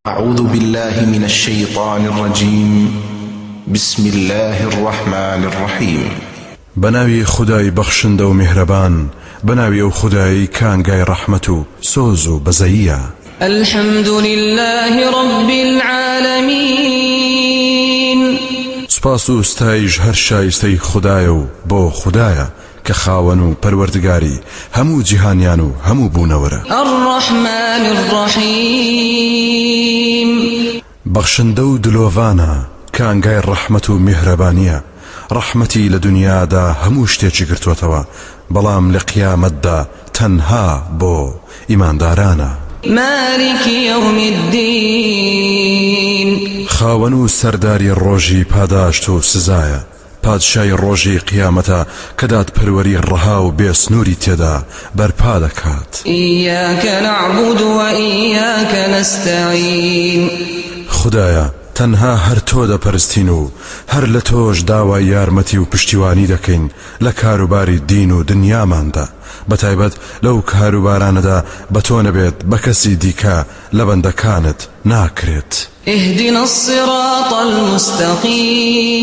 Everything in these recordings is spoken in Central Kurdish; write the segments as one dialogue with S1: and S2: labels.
S1: اعوذ باللە من الشیطان الرجیم بسم اللە الرحمن الرحیم.
S2: بەناوی خودای بەخشندە و میهرەبان، بەناوی ئەو خودایەی کانگای ڕەحمەت و سۆز و بەزەییە.
S3: الحمد للە رب العالمین.
S2: سوپاس و ستایش هەر شایستەی خودایە و بۆ خودایە کە خاوەن و پەروەردگاری هەموو جیهانیان و هەموو بوونەوەرە.
S3: الرحمن الرحیم.
S2: بەخشندە و دلۆڤانە، کانگای ڕەحمەت و میهرەبانییە، ڕەحمەتی لە دونیادا هەموو شتێکی گرتۆتەوە، بەڵام لە قیامەتدا تەنها بۆ ئیماندارانە.
S4: مالک یوم الدین.
S2: خاوەن و سەرداری ڕۆژی پاداشت و سزایە. پادشای ڕۆژی قیامەتە کە دادپەروەری ڕەها و بێ سنووری تێدا بەرپا دەکات.
S3: ایاک نعبد و ایاک نستعین.
S2: خودایە تەنها هەر تۆ دەپەرستین و هەر لە تۆش داوای یارمەتی و پشتیوانی دەکەین لە کاروباری دین و دنیاماندا، بەتایبەت لەو کاروبارانەدا بە تۆ نەبێت بە کەسی دیکە لە بەندەکانت ناکرێت.
S3: اهدنا الصراط المستقیم.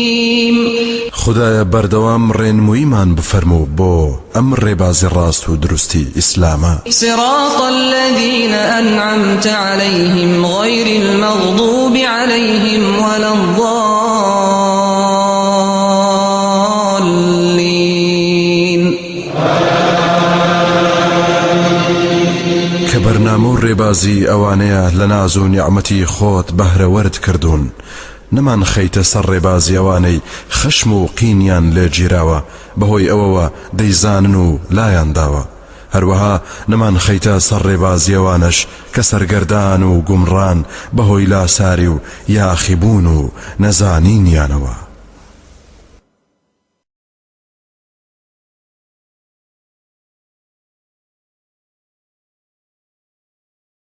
S2: خودایە بەردەوام ڕێنموویمان بفەرموو بۆ ئەم ڕێبازی ڕاست و دروستی ئیسلامە.
S3: صراط الذین انعمت علیهم غیر المغضوب علیهم ولا الضالین.
S2: کە بەرنامە و ڕێبازی ئەوانەیە لە ناز و نیعمەتی خۆت بەهرەوەرت کردوون، نەمانخەیتە سەر ڕێبازی ئەوانەی خەشم و قینیان لێ گیراوە بەهۆی ئەوەوە دەیزانن و لایان داوە، هەروەها نەمانخەیتە سەر ڕێبازی ئەوانەش کە سەرگەردان و گومڕان بەهۆی لاساری و یاخیبوون و نەزانینیانەوە.